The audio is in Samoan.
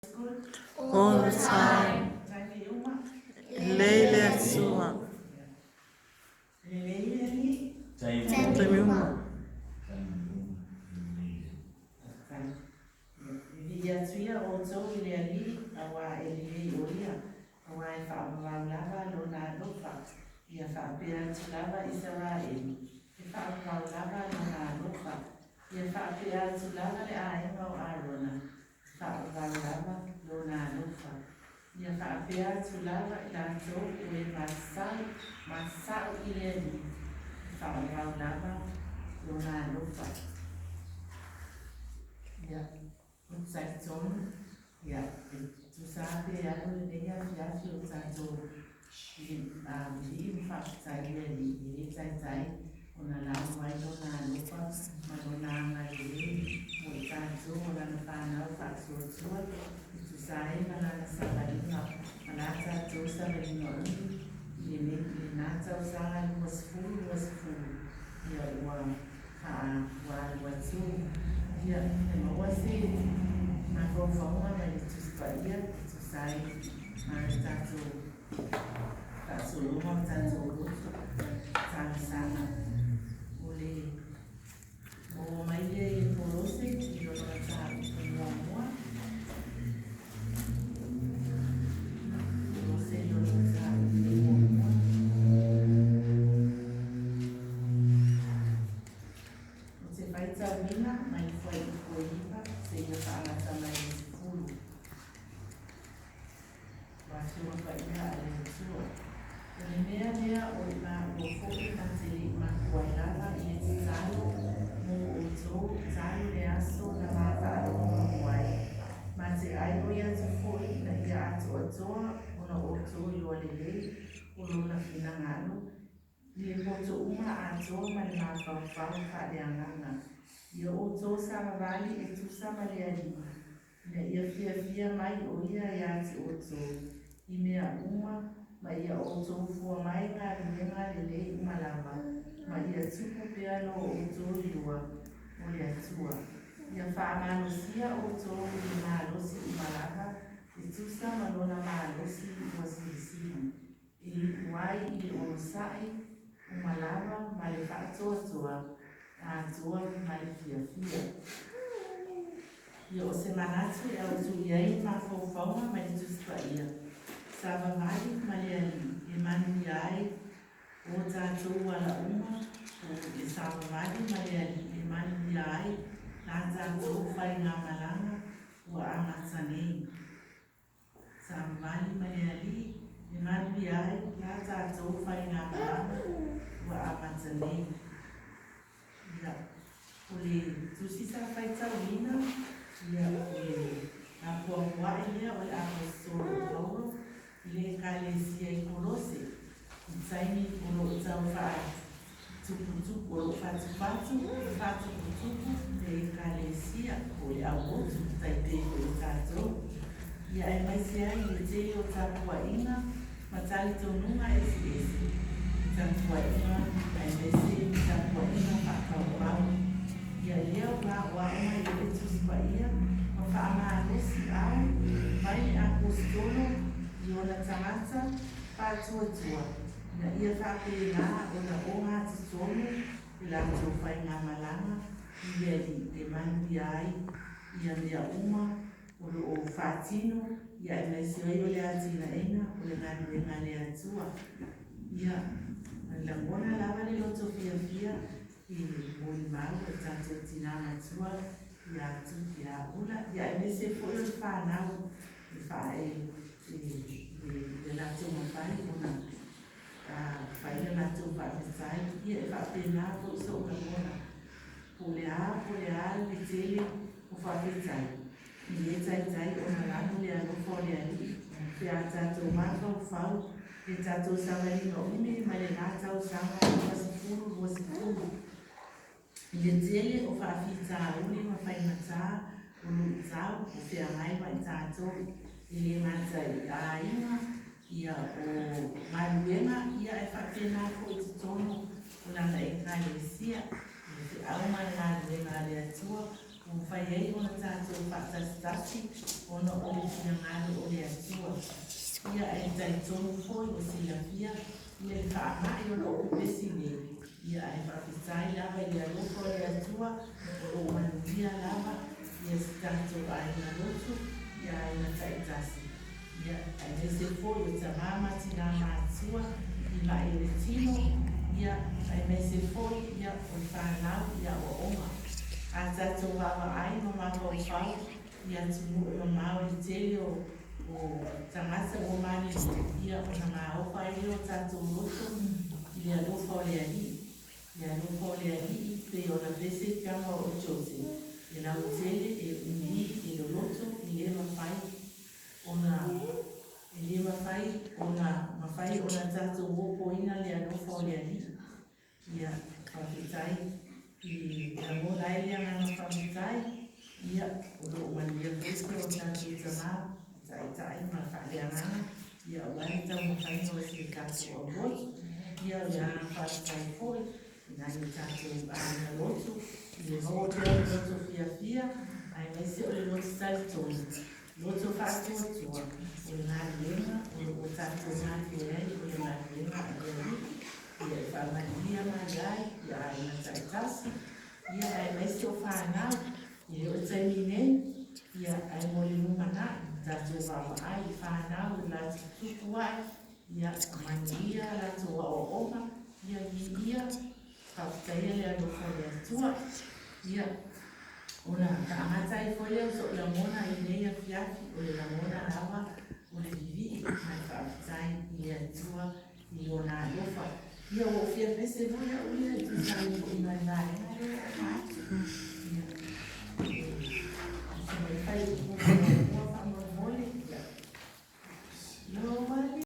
All the time. Lelei le Atua. Taimi uma. Viia atu ia outou i le Alii, auā e lelei o ia, auā e faavavau lava lona alofa. Ia faapea atu lava Isaraelu, E faavavau lava lona alofa. Ia faapea atu lava le aiga o Arona, E faavavau lava lona alofa. Ia faapea atu lava i latou o e masasao i le Alii, E faavavau lava lona alofa. Ia, ou te talitonu, ia, e tusa lava pe alu lenei afiafi o tatou vilii ma faafetai i le Alii, e le taitai ona lau mai Lona alofa ma Lona agalelei mo i tatou o Lana fanau faatuatua e tusa ai ma Lana savaliga ma la tatou savaliga umi i lena tausaga 2020, ia ua ua alu atu. Ia, e maua se mafaufauga mai le Tusi Paia e tusa ai ma le tatou faasologa o tatou lotu talosaga. O le maua mai lea i le Kolose i lona mataupu muamua. Kolose i lona mataupu muamua. Ou te faitauina mai le fuaiupu e 9 seia faagata mai le 10. O Afioga Paia a le Atua. O le mea lea o i maua foi ma te le i mapu ai lava i le tatalo mo outou, talu le aso na ma faalogo mo ai. Ma te aioi atu foi ina ia atoatoa ona outou iloa lelei o lona finagalo i le poto uma atoa ma le mafaufau faaleagaga. Ia outou savavali e tusa ma le Alii, ina ia fiafia mai o ia ia te outou i mea uma, ma ia outou fua mai galuega lelei uma lava, ma ia tupu pea lo outou iloa o le Atua. Ia faamalosia outou i le malosi uma lava e tusa ma lona malosi ua silisili, e iu ai i le onosai uma lava ma le faatoatoa atoa ma le fiafia. Ia o se manatu e autu i ai le mafaufauga mai le Tusi Paia, Savavali ma le Alii e manuia ai o tatou ala uma, o le savavali ma le Alii e manuia ai la tatou faigamalaga ua amata nei. Savavali ma le Alii e manuia ai la tatou faigamalaga ua amata nei. Ia, o le tusi sa faitauina, ia, o le apoapoai lea o le Aposetolo o Paulo i le Ekalesia i Kolose, i taimi o lo o tau faatuputupu, o lo o fatufatu ma faatuputupu le Ekalesia po o le aulotu, tai pei foi o tatou. Ia, aemaise ai le tele o tapuaiga ma talitonuga eseese, tapuaiga aemaise tapuaiga faatauvao. Ia lea ua aoao mai ai le Tusi Paia ma faamalosi ao mai le Aposetolo i ona tagata faatuatua ina ia faapena ona ogatotonu le latou faigamalaga i le Alii e manuia ai ia mea uma o lo o faatino, ia aemaise ai o le atinaeina o le galuega a le Atua. Ia, lagona lava le loto fiafia i molimau o tatou tina matua ia atu ia Ula, ia aemaise foi o le fanau e fa e le latou mafai ona fai le latou faafetai. Ia e faapena foi so'u lagona, po o le a po o le a le tele o faafetai, e le taitai ona lanu le alofa o le Alii pe a tatou mafaufau le tatou savaliga umi mai lena tausaga 2020 i le tele o faafitauli ma faigatā o luitau o feagai ma i tatou, e le gata i aiga, ia o galuega, ia ae faapena foi i totonu o lana Ekalesia, i le feau ma le galuega a le Atua. Ua mafai ai ona tatou faatasitasi ona o le finagalo o le Atua. Ia ae talitonu foi ua silafia ia le faamai o lo o pepesi nei, ia ae faafetai lava i le alofa o le Atua o lo o manuia lava ia si tatou aiga lotu, ia aiga taitasi, ia aemaise foi o tama ma tina matutua i mai o le tino, ia aemaise foi ia o le fanau i aoaoga. A tatou vaavaai ma mafaufau i atunuu mamao i le tele o tagata ua maliliu, ia ona maofa ai lea o tatou loto i le alofa o le Alii. I le alofa o le Alii, pei ona pese le tama o Jose, e lautele, e umi, e loloto, e le mafai ona e le mafai ona mafai ona tatou opoina le alofa o le Alii. Ia, faafetai i lagona ai le agaga faafetai, ia, o lo o manuia foi si o tatou tama, taitai ma faaleagaga, ia, aua le taumafaiga o si o tatou aulotu. Ia, o le agaga faafetai foi i nai o tatou aiga lotu, i le maua pea o le loto fiafia, aemaise o le loto talitonu, loto faatuatua, o le galuega o lo o tatou galulue ai, o le galuega a le Alii. Ia e faamanuia mai ai i aiga taitasi, ia aemaise o fanau, e le o le taimi nei, ia ae mo le lumanai, tatou vaavaai i fanau i latou tutupu ae, ia manuia latou aoaoga, ia viia, faafetaia le alofa o le Atua. Ia, ona faagata ai foi lea o sou lagona i lenei afiafi, o le lagona lava o le vivii ma le faafetai i le Atua i Lona alofa. Ia, ua ou fia pese foi au ia e tusa ai foi ma le vaega lea ua uma atu. Ia, e tusa ma le faaiuga.